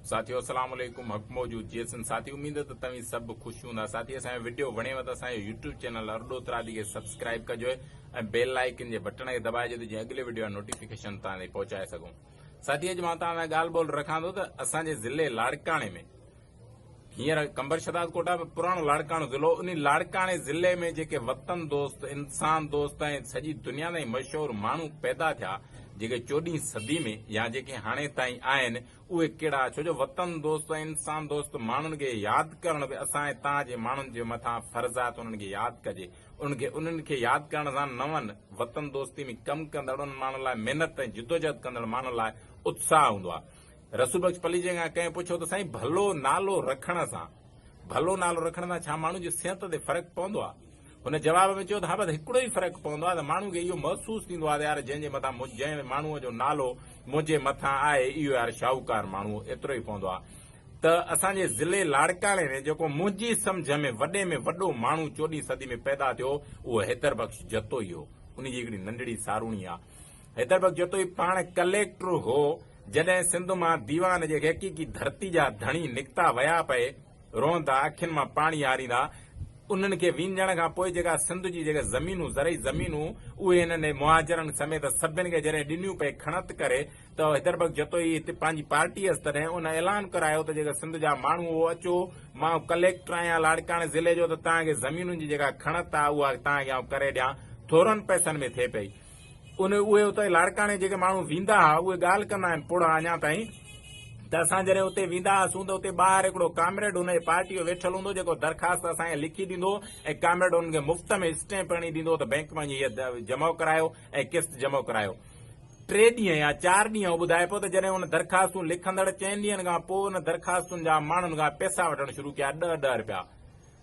ساٿيو اسلام عليڪم حق موجود جي سن ساٿي اميد ته توهين سڀ خوش هوندا ساٿي اسان جو وڊيو وڻيو ته اسان جو يوٽيوب چينل ارڏو ترادي کي سبسڪرائب ڪجو ۽ بيل آئيڪن جي بٽڻ کي دٻائجو ته جيئن اڳلي وڊيو جا نوٽيفڪيشن توهان تائين پهچائي سگهون ساٿي اڄ مان توهان سان ڳالهه ٻولهه رکان ٿو ته اسان جي ضلعي لاڙڪاڻي ۾ هينئر قمبر شھداد ڪوٽ آهي پر پراڻو لاڙڪاڻو ضلعو انهي لاڙڪاڻي ضلعي ۾ جيڪي وطن دوست، انسان دوست ۽ سڄي دنيا تائين مشهور ماڻهو پيدا ٿيا جيڪي چوڏهين صدي ۾ يا جيڪي هاڻي تائين آهن اهي ڪهڙا ڇو جو وطن دوست ۽ انسان دوست ماڻهن کي ياد ڪرڻ به اسان ۽ توهان جي ماڻهن جي مٿان فرض آهي ته انهن کي ياد ڪجي انهن کي انهن کي ياد ڪرڻ سان نون وطن دوستي ۾ ڪم ڪندڙ انهن ماڻهن لاء محنت ۽ جدوجهد ڪندڙ ماڻهن لاء اتساهه هوندو آهي. رسول بخش پليجي کان ڪنهن پڇيو ته سائين ڀلو نالو رکڻ سان ڀلو نالو رکڻ سان ڇا ماڻهو جي صحت تي فرق پوندو آهي؟ هن جواب ۾ چيو ته ها بس هڪڙو ئي فرق پوندو آهي ته ماڻهو کي اهو محسوس ٿيندو آهي ته يار جنهن جي مٿان جنهن ماڻهو جو نالو منهنجي مٿان آهي اهو يار شاهوڪار ماڻهو ايترو ئي پوندو آهي ته اسان جي ضلعي لاڙڪاڻي ۾ جيڪو منهنجي سمجهه ۾ وڏي ۾ وڏو ماڻهو چوڏهين صدي ۾ پيدا ٿيو اهو حيدر بخش جتوئي هو ان جي هڪڙي ننڍڙي ساروڻي آهي حيدر بخش جتوئي پاڻ ڪليڪٽر هو، جڏهن سنڌ مان ديوان جي حقيقي ڌرتي جا ڌڻي نڪتا ويا پئي، روئندا، اکين مان پاڻي هاريندا، انهن کي وينجهڻ کان پوء جيڪا سنڌ جي جيڪا زمينون، زرعي زمينون، اهي هنن مهاجرن سميت سڀن کي جڏهن ڏنيون پئي کڻت ڪري ته حيدر بخش جتوئي هتي پنهنجي پارٽي هيس تڏهن ان اعلان ڪرايو ته جيڪا سنڌ جا ماڻهو هو اچو مان ڪليڪٽر آهيان لاڙڪاڻي ضلعي جو ته توهان کي زمينن جي جيڪا کڻت آهي اها توهان کي آئون ڪري ڏيان ٿورن پئسن ۾ ٿئي پئي. ان اهي اتي لاڙڪاڻي جيڪي ماڻهو ويندا ها اهي ڳالهه ڪندا آهن پوڙها اڃا تائين ته اسان جڏهن اتي ويندا هئاسون ته اتي ٻاهر هڪڙو ڪامريڊ ان جي پارٽي جو ويٺل هوندو جيڪو درخواست اسان کي لکي ڏيندو ۽ ڪامريڊ انهن کي مفت ۾ اسٽيمپ هڻي ڏيندو ته بئنڪ مان وڃي هيء جمع ڪرايو ۽ قسط جمع ڪرايو. ٽي ڏينهن يا چار ڏينهن هو ٻڌائي پيو ته جڏهن ان درخواستون لکندڙ چئن ڏينهن کان پوء ان درخواستن جا ماڻهن کان پئسا وٺڻ شروع ڪيا ڏهه ڏهه رپيا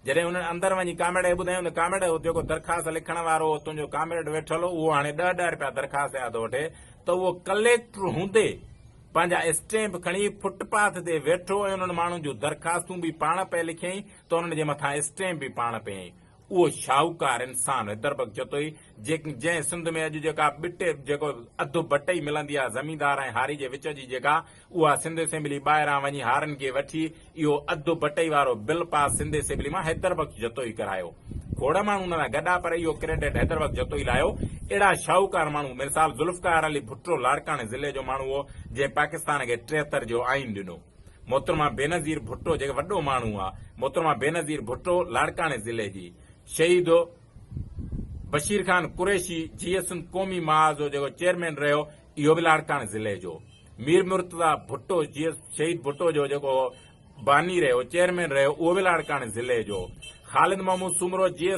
جڏهن انهن اندر وڃي ڪامريڊ کي ٻڌايائون ته ڪامريڊ هو جيڪو درخواست لکڻ وارو هو تنهنجو ڪامريڊ ويٺل هو اهو هاڻي ڏهه ڏهه رپيا درخواست جا ٿو وٺي ته اهو ڪليڪٽر هوندي پنهنجا اسٽيمپ کڻي فٽ پاٿ تي ويٺو ۽ انهن ماڻهن جون درخواستون به پاڻ پئي لکيائين ته انهن جي مٿان اسٽيمپ به پاڻ پئي هنئي اهو شاهوڪار انسان حيدربخش جتوئي جنهن سنڌ ۾ اڄ جيڪا ٻٽي جيڪو اڌ بٽئي ملندي آهي زميندار ۽ هاري جي وچ جي جيڪا اها سنڌ اسيمبلي ٻاهران وڃي هارين کي وٺي اهو اڌ بٽئي وارو بل پاس سنڌ اسيمبلي مان حيدر بخش جتوئي ڪرايو. کوڙ ماڻهو ان سان گڏ آ پر اهو ڪريڊٽ حيدر بخش جتوئي لايو. اهڙا شاهوڪار ماڻهو مثال ذوالفقار علي ڀٽو لاڙڪاڻي ضلعي جو ماڻهو هو جنهن پاڪستان کي 73 جو آئين ڏنو. محترمه بينظير ڀٽو جيڪو وڏو ماڻهو آ محترمه بينظير ڀٽو لاڙڪاڻي ضلعي جي شهيد بشير خان قريشي جيئي سنڌ قومي محاذ جو جيڪو چيئرمين رهيو اهو به لاڙڪاڻي ضلعي جو مير مرتضيٰ ڀٽو جيئي شهيد ڀٽو جو جيڪو باني رهيو چيئرمين رهيو اهو به لاڙڪاڻي ضلعي جو خالد محمود سومرو جيئي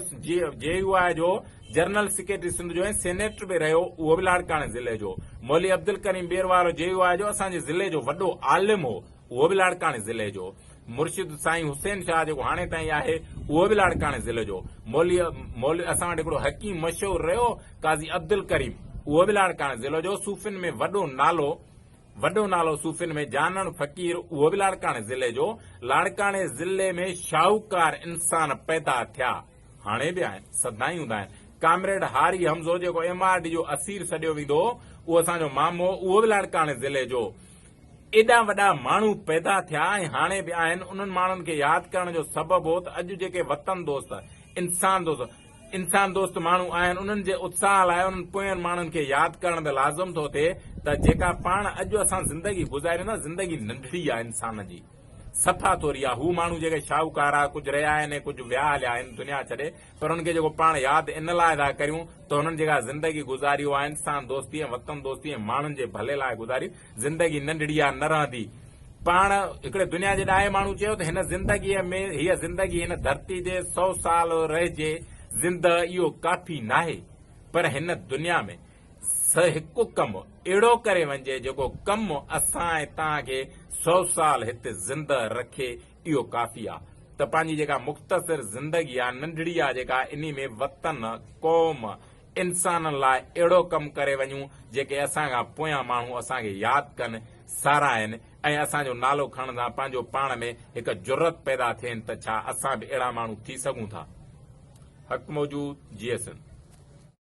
جي يو آء جو جنرل سيڪريٽري سنڌ جو ۽ سينيٽر به رهيو اهو به لاڙڪاڻي ضلعي جو مولوي عبدالڪريم ٻيروارو جي يو آء جو اسان جي ضلعي جو وڏو عالم هو اهو به لاڙڪاڻي ضلعي جو مرشد سائين حسين شاهه جيڪو هاڻي تائين آهي اهو به لاڙڪاڻي ضلعي جو مولوي مولوي اسان وٽ هڪڙو حڪيم مشهور رهيو قاضي عبدالڪريم اهو به لاڙڪاڻي ضلعو جو صوفين ۾ وڏو نالو وڏو نالو صوفين ۾ جانڻ فقير اهو به لاڙڪاڻي ضلعي جو لاڙڪاڻي ضلعي ۾ شاهوڪار انسان پيدا ٿيا هاڻي به آهن سدائين هوندا آهن ڪامريڊ هاري حمزو جيڪو ايم آر ڊي جو اسير سڏيو ويندو هو اهو اسان جو مامو اهو به لاڙڪاڻي ضلعي جو ايڏا وڏا ماڻهو پيدا ٿيا ۽ هاڻي به آهن، انهن ماڻهن کي ياد ڪرڻ جو سبب هو ته اڄ جيڪي وطن دوست، انسان دوست، انسان دوست ماڻهو آهن، انهن جي اتساهه لاء انهن پوين ماڻهن کي ياد ڪرڻ به لازم ٿو ٿئي ته جيڪا پاڻ اڄ اسان زندگي گذاريون ٿا، زندگي ننڍڙي آهي انسان جي، صفا ٿوري آهي، هو ماڻهو جيڪي شاهوڪار آ، ڪجهه رهيا آهن ۽ ڪجهه ويا هليا هن دنيا ڇڏي، پر انهن کي جيڪو پاڻ ياد ان لاء ٿا ڪريون ته هنن جيڪا زندگي گذاري اها انسان دوستي ۽ وطن دوستي ۽ ماڻهن جي ڀلي لاء گذاري. زندگي ننڍڙي آ نه رهندي. پاڻ هڪڙي دنيا جي ڏاهي ماڻهو چيو ته هن زندگيء ۾ هيء زندگي هن ڌرتي تي سئو سال رهجي زنده اهو ڪافي ناهي پر هن دنيا ۾ هڪ ڪم اهڙو ڪري وڃجي جيڪو ڪم اسان ۽ توهان کي سئو سال هت زنده رکي اهو ڪافي آ ته پنهنجي جيڪا مختصر زندگي آ ننڍڙي آ جيڪا انهي ۾ وطن قوم انسانن لاء اهڙو ڪم ڪري وڃون جيڪي اسان کان پويان ماڻهو اسان کي ياد ڪن، ساراهين ۽ اسان جو نالو کڻڻ سان پنهنجو پاڻ ۾ هڪ جرئت پيدا ٿين ته ڇا اسان به اهڙا ماڻهو ٿي سگهون ٿا؟ حق موجود، جيئي سنڌ.